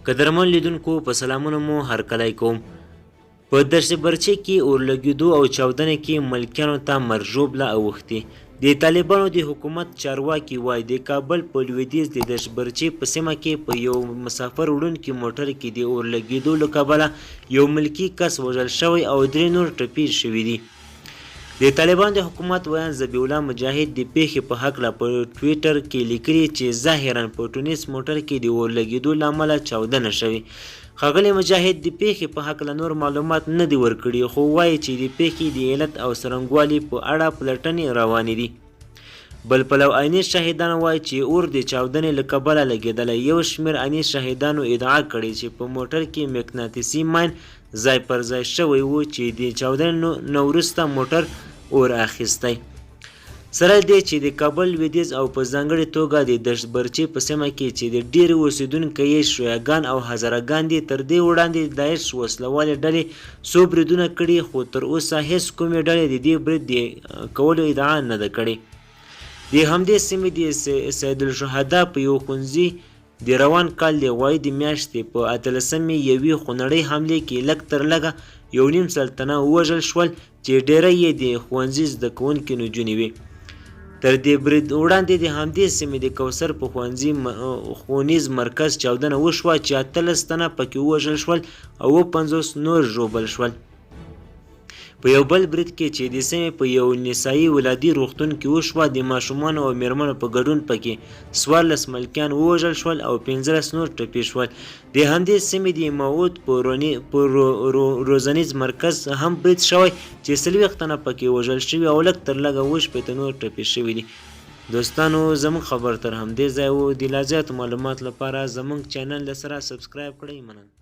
قدرمن لیدونکو په سلامونو مو هرکلی کوم. په دشت برچې کې اورلګیدو او چاودنې کې ملکیانو ته مرګ ژوبله اوښتې. د طالبانو د حکومت چارواکي وايي، د کابل په لویدیځ د دشت برچې په سیمه کې په یو مسافر وړونکي موټر کې د اورلګیدو له کبله یو ملکي کس وژل شوی او درې نور ټپي شوي دي. د طالبانو د حکومت ویاند ذبیح الله مجاهد د پیښې په هکله په ټویټر کې لیکلي چې ظاهراً په ټونس موټر کې د اور لګیدو له امله چاودنه شوې. ښاغلي مجاهد د پیښې په هکله نور معلومات نه دي ورکړي خو وايي چې د پیښې د علت او څرنګوالي په اړه پلټنې روانې دي. بل پلو عیني شاهدان وايي چې اور د چاودنې له کبله لګېدلی. یو شمېر عیني شاهدانو ادعا کړې چې په موټر کې مقناطیسي ماین ځای پر ځای شوی و چې د چاودنې نه وروسته موټر اور اخیستی. سره له دې چې د کابل لویدیځ او په ځانګړې توګه د دشت برچې په سیمه کې چې د ډېری اوسېدونکي یې شیعه ګان او هزاره ګان دي، تر دې وړاندې د داعش وسله والې ډلې څو بریدونه کړي، خو تر اوسه هېڅ کومې ډلې د دې برید د کولو ادعا نه ده کړې. د همدې سیمې د سیدالشهدا په یوه ښونځي د روان کال د غوایي د میاشتې په اتلسمې یوې خونړۍ حملې کې لږ تر لږه یو نیم سل تنه ووژل شول چې ډېری یې د ښوونځي زده کوونکې نجونې وې. تر دې برید وړاندې د همدې سیمې د کوثر په ښوونځي ښوونیز مرکز چاودنه وشوه چې 18 تنه پکې ووژل شول او 57 نور ژوبل شول. په یو بل برید کې چې د سیمې په یو نسايي ولادي روغتون کې وشوه، د ماشومانو او میرمنو په ګډون پکې 14 ملکیان ووژل شول او 15 نور ټپي شول. د همدې سیمې د موعود په روزنیز مرکز هم برید شوی چې 40 تنه پکې وژل شوي او لږ تر لږه 67 نور ټپي شوي دي. دوستانو زموږ خبر تر همدې ځایه وو، د لا زیاتو معلوماتو لپاره زموږ چینل له سره سبسکرایب کړئ مننه.